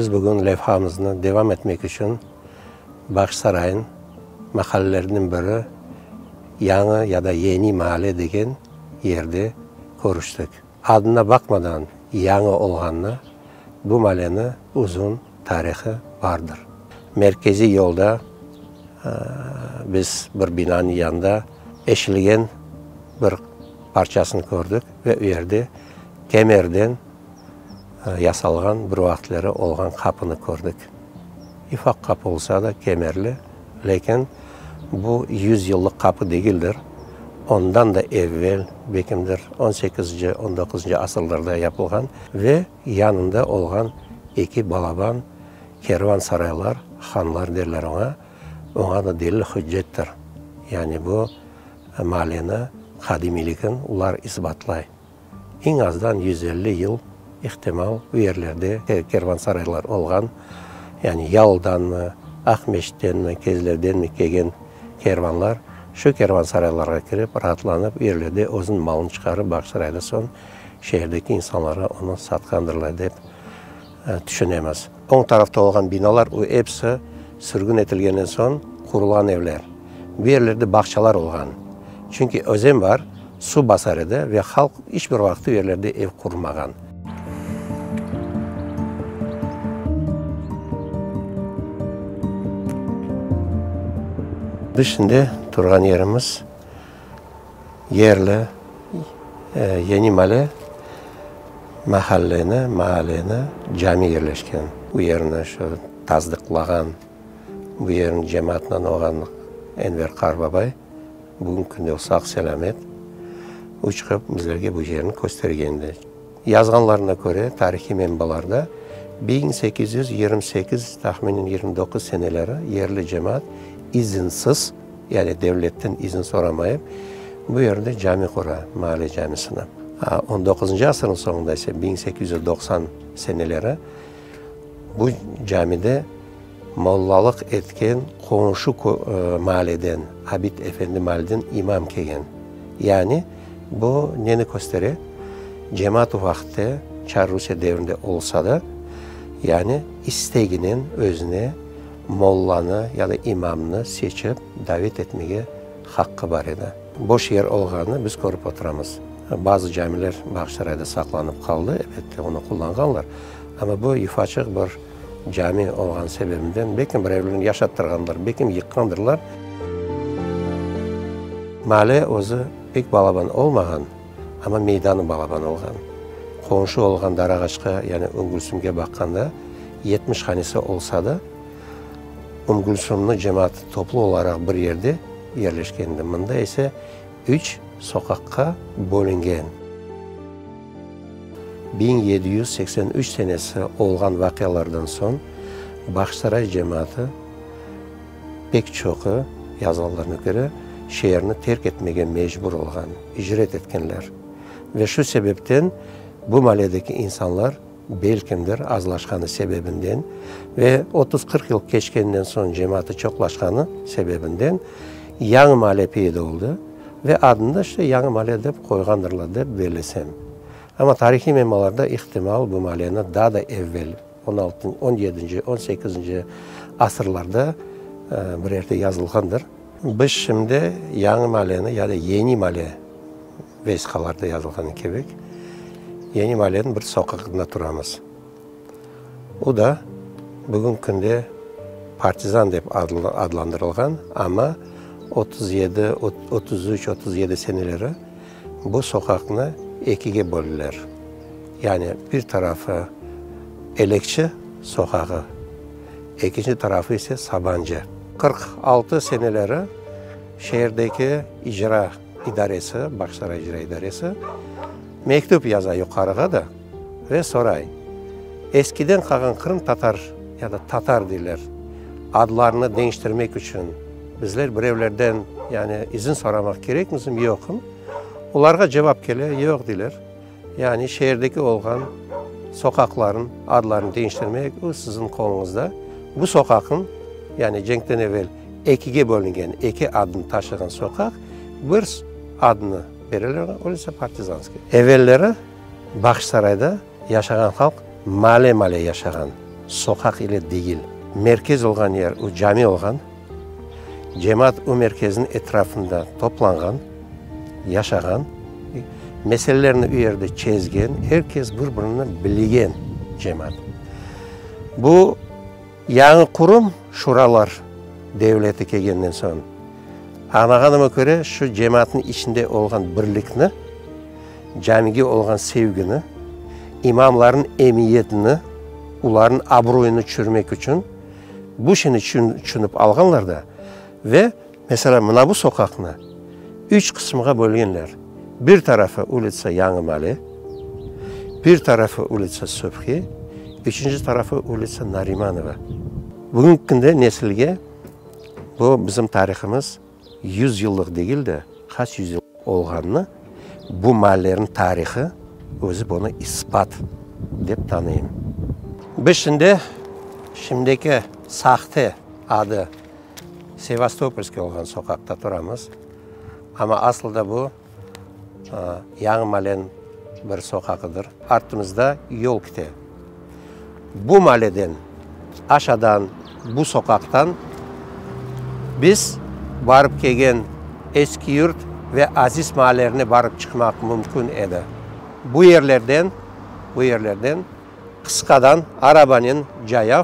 Biz bugün levhamıznı devam etmek içün Bağçasaray'ın mahalleleriniñ biri Yañı ya da Yeni Maale degen yerde körüştik. Adına baqmadan yañı olğanına bu maleni uzun tarihı bardır. Merkeziy yolda biz bir binanıñ yanında eşilgen bir parçasını kördik ve u yerde kemerden yasalğan bir vaqıtları olğan qapını kördik. Ufaq qapı olsa da, kemerli, lâkin bu yüzyıllıq qapı degildir, ondan da evvel, belkimdir, on sekizinci, on doquzıncı asırlarda yapılğan ve yanında olğan eki balaban kervan saraylar, hanlar derler oña, oña da delil hüccettir. Yani bu maaleni qadimiyligin olar isbatlay. Eñ azdan 150 yıl, ihtimal, bu yerlerde kervansaraylar olğan, yani Yaldanmı, Aqmeçittenmi, Kezlevdenmi kelgen kervanlar şu kervansaraylarğa kirip, raatlanıp, bu yerlerde özüniñ malını çıqarıp, Bağçasarayda soñ şeerdeki insanlarğa onı satqandırlar dep tüşünemiz. Oñ tarafta olğan binalar, o episi sürgün etilgenden soñ qurulğan evler. Bu yerlerde bağçalar olğan. Çünki özen bar, suv basar edi ve halq iç bir vaqıt bu yerlerde ev qurmağan. Biz şimdi turğan yerimiz yerli Yeni Male mahalleni, maaleni, cami yerleşken. Bu yerni şu tasdıqlağan, bu yerniñ cemaatından olğan Enver Qarbabay, bugün künde o sağ-selâmet, o çıqıp bizlerge bu yerni köstergendi. Yazğanlarına köre, tarihiy menbalarda, 1828, tahminen 29 seneleri yerli cemaat izinsiz, yani devletten izin soramayıp, bu yerde cami qura, maale camisini. On doquzıncı asırnıñ soñunda ise, 1890 seneleri, bu camide mollalıq etken qonşu maaleden, Abid efendi maaleden imam kelgen. Yani, bu neni köstere? Cemaat o vaqıtte, çar Rusiye devrinde olsa da, yani isteginen özüne mollanı ya da imamnı seçip davet etmege haqqı bar edi. Boş yer olğanını biz körip oturamız. Bazı camiler Bağçasarayda saqlanıp qaldı, elbette, onı qullanğanlar. Amma bu yufaçıq bir cami olğanı sebebinden, belki birevlerni yaşattırğanlar, belki yıqqandırlar. Maale özü pek balaban olmağan, amma meydanı balaban olğan. Qonşu olğan Darağaçqa, yani Üngülsümge baqqanda, 70 hanesi olsa da, Üngülsümniñ cemaatı toplu olaraq bir yerde yerleşkendi. Mında ise üç soqaqqa bölüngen. 1783 senesi olğan vaqialardan soñ Bağçasaray cemaatı pek çoqu, yazğanlarına köre, şeerni terk etmege mecbur olğan, icret etkenler. Ve şu sebepten bu maledeki insanlar belkimdir azlaşqanı sebebinden ve otuz-qırq yıl keçkeninden soñ cemaatı çoqlaşqanı sebebinden yañı male peyda oldı ve adını da işte Yañı male dep qoyğandırlar dep bellesem. Amma tarihiy menbalarda ihtimal bu maleni daa da evvel, on altı, on yedinci, on sekizinci asırlarda bir yerde yazılğandır. Biz şimdi Yañı maleni ya da Yeni male vesiqalarda yazılğanı kibi, Yeni maleniñ bir soqağında turamız. O da bugün künde Partizan dep adlandırılğan, amma 37, 33, 37 seneleri bu soqaqnı ekige böldiler. Yani bir tarafı Elekçi soqağı, ekinci tarafı ise Sabancı. 46 seneleri şeerdeki icra idaresi, Bağçasaray icra idaresi mektüp yaza yuqarığa da ve soray, Eskiden qalğan qırımtatar ya da tatar deyler, adlarını deñiştirmek içün bizler birevlerden, yani izin soramaq kerekmizmi, yoqmı? Olarğa cevap kele, yoq deyler. Yani şeerdeki olğan soqaqlarnıñ adlarını deñiştirmek, o siziñ qoluñızda. Bu soqaqnıñ, yani cenkten evel ekige bölüngen, eki adını taşığan soqaq, bir adını bereler oña, o ise Partizanskiy. Evelleri Bağçasarayda yaşağan halq male-male yaşağan. Soqaq ile degil. Merkez olğan yer, o cami olğan. Cemaat o merkezniñ etrafında toplanğan, yaşağan, meselelerini o yerde çezgen, er kes bir-birini bilgen cemaat. Bu yañı qurum, şuralar devleti kelgenden soñ, añlağanıma köre, şu cemaatnıñ içinde olğan birlikni, camige olğan sevgini, imamlarnıñ emiyetini, olarnıñ abroyını tüşürmek içün bu şeyni tüşünip alğanlar da ve, meselâ, mına bu soqaqnı üç qısımğa bölgenler, bir tarafı ulitsa Yañı Male, bir tarafı ulitsa Sübhi, üçünci tarafı ulitsa Narimanova. Bugünki künde nesilge bu bizim tarihımız yüz yıllıq degil de, qaç yüz yıl olğanını bu maallerniñ tarihı özü bunı isbat dep tanıyım. Biz şimdi şimdiki sahte adı Sevastopolskiy olğan soqaqta turamız, amma asılda bu Yañı maaleniñ bir soqaqıdır. Artımızda yol kite. Bu maaleden, aşadan, bu soqaqtan biz barıp kelgen Eski Yurt ve Aziz maallerine barıp çıqmaq mümkün edi. Bu yerlerden, bu yerlerden qısqadan arabanen cayav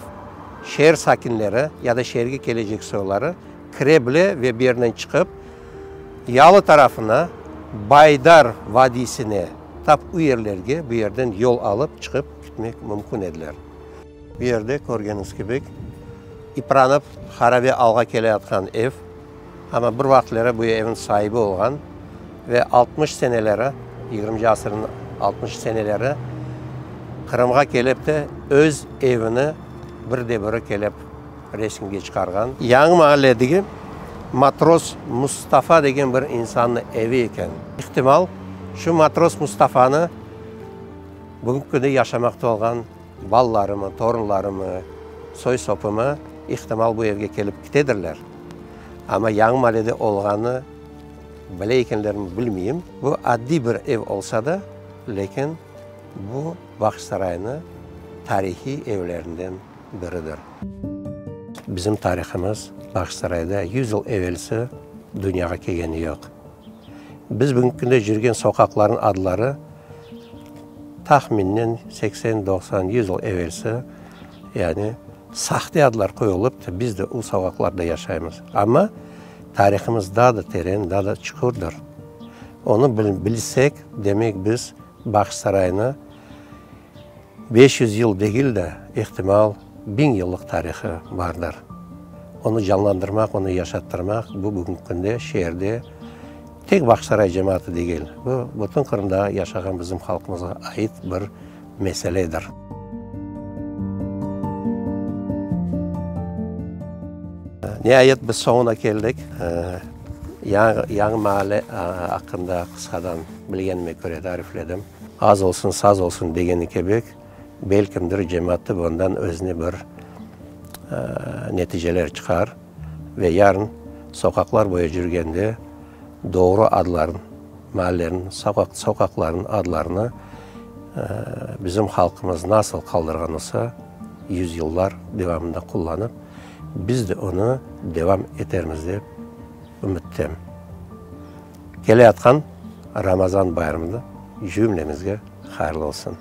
şeer sakinleri ya da şeerge kelecek soyları kire bile ve bu yerden çıqıp, yalı tarafına, Baydar vadiysine, tap u yerlerge bu yerden yol alıp çıqıp ketmek mümkün ediler. Bu yerde, körgeniñiz kibi, ipranıp harabe alğa keleyatqan ev, amma bir vaqıtları bu evniñ saibi olğan ve 60 seneleri, yigirminci asırnıñ 60 seneleri Qırımğa kelip de öz evini bir de biri kelip resimge çıqarğan. Yañı maalledegi matros Mustafa degen bir insannıñ evi eken. İhtimal, şu matros Mustafanı bugünki künde yaşamaqta olğan balalarımı, torunlarımı, soy-sopumı, ihtimal, bu evge kelip kitedirler. Amma Yañı maalede olğanı bile ekenlermi, bilmeyim. Bu addiy bir ev olsa da, lâkin bu Bağçasaraynı tarihiy evlerinden biridir. Bizim tarihımız Bağçasarayda yüz yıl evelsi dünyağa kelgeni yoq. Biz bugünki künde cürgen soqaqlarnıñ adları tahminnen 80, 90, 100 yıl evelsi, yani sahte adlar qoyulıp, biz de o soqaqlarda yaşaymız. Amma tarihımız daa da teren, daa da çuqurdır. Onı bilsek, demek biz Bağçasaraynı 500 yıl degil de, ihtimal, biñ yıllıq tarihı bardır. Onı canlandırmaq, onı yaşattırmaq, bu bugünki künde şeerde tek Bağçasaray cemaatı degil, bu bütün Qırımda yaşağan bizim halqımızğa ait bir meseledir. Niayet, biz soñuna keldik. Yañı maale aqqında qısqadan bilgenime köre tarifledim. Az olsun, saz olsun degeni kebek, belkimdir cemaat bundan özüne bir neticeler çıqar ve yarın soqaqlar boyu cürgende doğru adların, maallerniñ, soqaqlarnıñ adlarını bizim halqımız nasıl qaldırğan olsa, yüzyıllar devamında qullanıp, biz de onı devam etermiz dep ümüttem. Keleyatqan Ramazan bayramı cümlemizge hayırlı olsun!